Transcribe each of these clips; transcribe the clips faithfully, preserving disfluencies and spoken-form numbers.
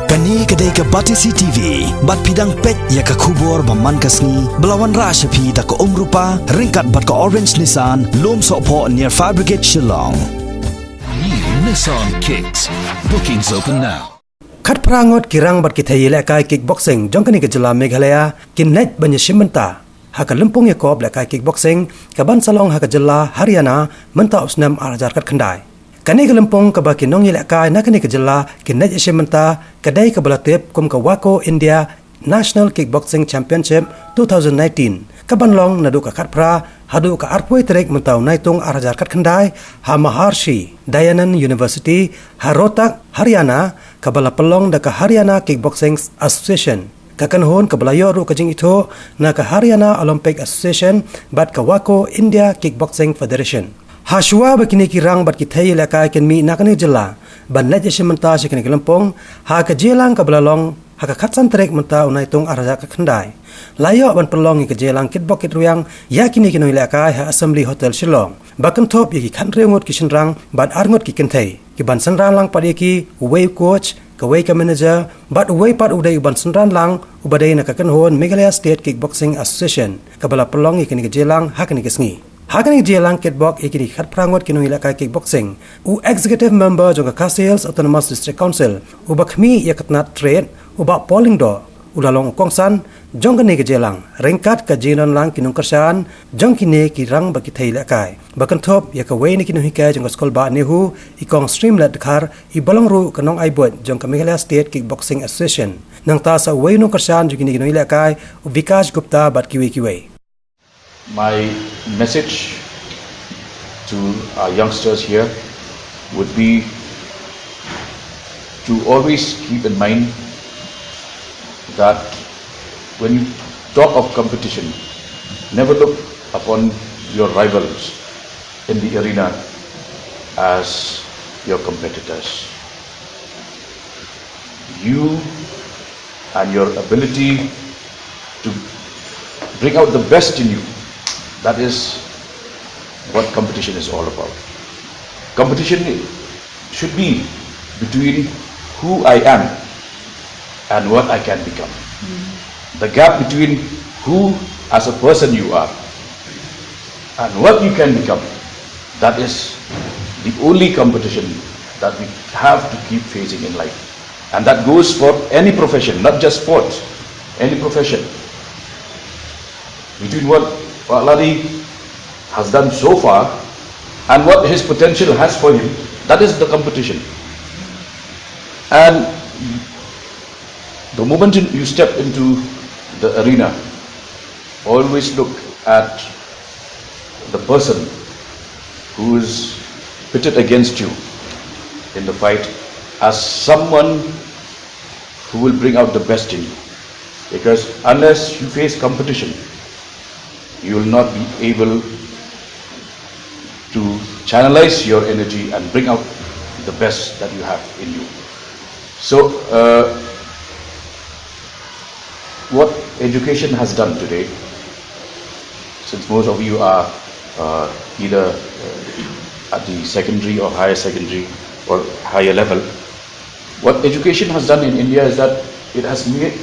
Kane ka dei ka Batesi T V, bad phi dang peit ïa ka khubor ba man ka sngi, ba la wanrah sha phi da ka Umrupa, ryngkat bad ka Orange Nissan, Lumsohphoh near Fire Brigade Shillong. New Nissan Kicks. Bookings open now. Khatphra ngut ki rang bad ki thei ïalehkai kickboxing jong kane ka jylla Meghalaya, kin leit ban ïashim bynta ha ka lympung ïakop lehkai kickboxing, kaban sa long ha ka jylla Haryana, mynta u snem ar hajar khatkhyndai. Kane ka lympung kaba ki nongïalehkai na kane ka jylla kin leit ïashim bynta, ka dei kaba la tip kum ka WAKO India National Kickboxing Championship two thousand nineteen, kaban long naduh ka khatphra haduh ka arphew tarik mynta u Naitung ar hajar khatkhyndai, ha Maharshi Dayanand University, ha Rohtak, Haryana, kaba la pynlong da ka Haryana Kickboxing Association. Ka kynhun kaba la ïoh ruh ka jingithuh na ka Haryana Olympic Association bad ka WAKO India Kickboxing Federation. Hashwa ba kine ki rang bad ki thei ïalehkai kin mih na kane ka jylla ban leit ïashim bynta sha kane ka lympung, ha ka jingïalang kaba la long ha ka khatsan tarik mynta u Naitung ar hajar khatkhyndai, la ïoh ban pynlong ïa ka jingïalang kitbok kitrwiang ïa kine ki nongïalehkai ha Assembly Hotel Shillong, ba kynthup ïa ki khathynriew ngut ki shynrang bad ar ngut ki kynthei. Kiban synran lang pat ïa ki, uwei u coach, kawei ka manager, bad uwei pat u dei uban synran lang, uba dei na ka kynhun Meghalaya State Kickboxing Association, kaba la pynlong ïa kane ka jingïalang ha kane ka sngi. Ha kane ka jingïalang kitbok ïa kine ki khatphra ngut ki nongïalehkai kickboxing, u Executive Member jong ka Khasi Hills Autonomous District Council, uba khmih ïa ka tnat trade, u Bah Paul Lyngdoh, u la long u kongsan jong kane ka jingïalang, ryngkat ka jingdon lang ki nongkyrshan jong kine ki rang bad ki thei ïalehkai, ba kynthup ïa kawei na ki nonghikai jong ka skul Bah Nehu, i Kong Streamlet Dkhar, iba long ruh ka nongai buit jong ka Meghalaya State Kickboxing Association. Nangta sa uwei u nongkyrshan jong kine ki nongïalehkai, u Vikash Gupta bad kiwei kiwei. My message to our youngsters here would be to always keep in mind that when you talk of competition, never look upon your rivals in the arena as your competitors. You and your ability to bring out the best in you, that is what competition is all about. Competition should be between who I am and what I can become. The gap between who as a person you are and what you can become, that is the only competition that we have to keep facing in life. And that goes for any profession, not just sports, any profession. Between what Pak Ladi has done so far and what his potential has for him, that is the competition. And the moment you step into the arena, always look at the person who is pitted against you in the fight as someone who will bring out the best in you. Because unless you face competition, you will not be able to channelize your energy and bring out the best that you have in you. So, uh, what education has done today, since most of you are uh, either uh, at the secondary or higher secondary or higher level, what education has done in India is that it has made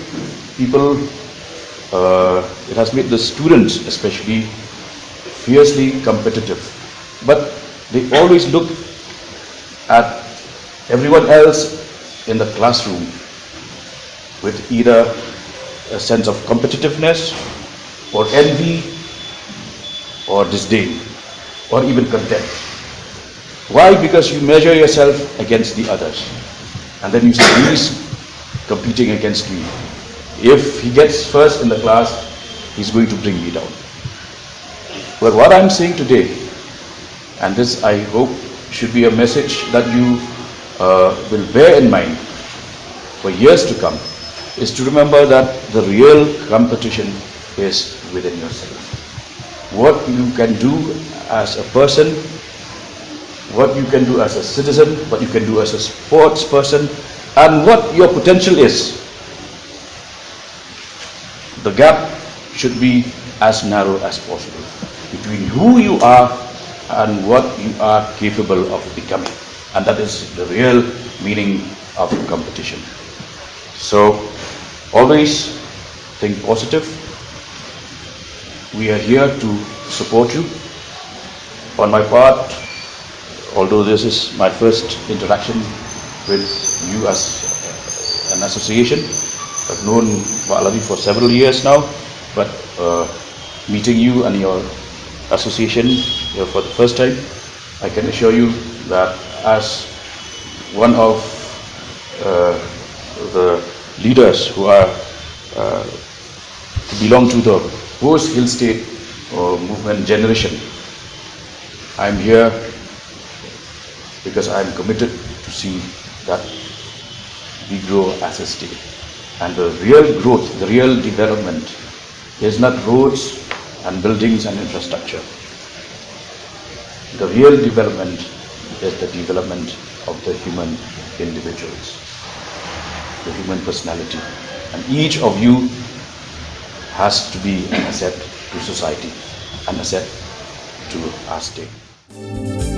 people, uh, it has made the students especially fiercely competitive. But they always look at everyone else in the classroom with either a sense of competitiveness or envy or disdain or even contempt. Why? Because you measure yourself against the others and then you say, "He is competing against me. If he gets first in the class, he's going to bring me down." But what I'm saying today, and this I hope should be a message that you uh, will bear in mind for years to come, is to remember that the real competition is within yourself. What you can do as a person, what you can do as a citizen, what you can do as a sports person, and what your potential is. The gap should be as narrow as possible between who you are and what you are capable of becoming. And that is the real meaning of competition. So always think positive. We are here to support you. On my part, although this is my first interaction with you as an association, I've known Bah Lari for several years now, but uh, meeting you and your association here for the first time, I can assure you that as one of uh, the leaders who are uh, belong to the post Hill State uh, movement generation, I'm here because I'm committed to see that we grow as a state. And the real growth, the real development is not roads and buildings and infrastructure. The real development is the development of the human individuals, the human personality. And each of you has to be an asset to society, an asset to our state.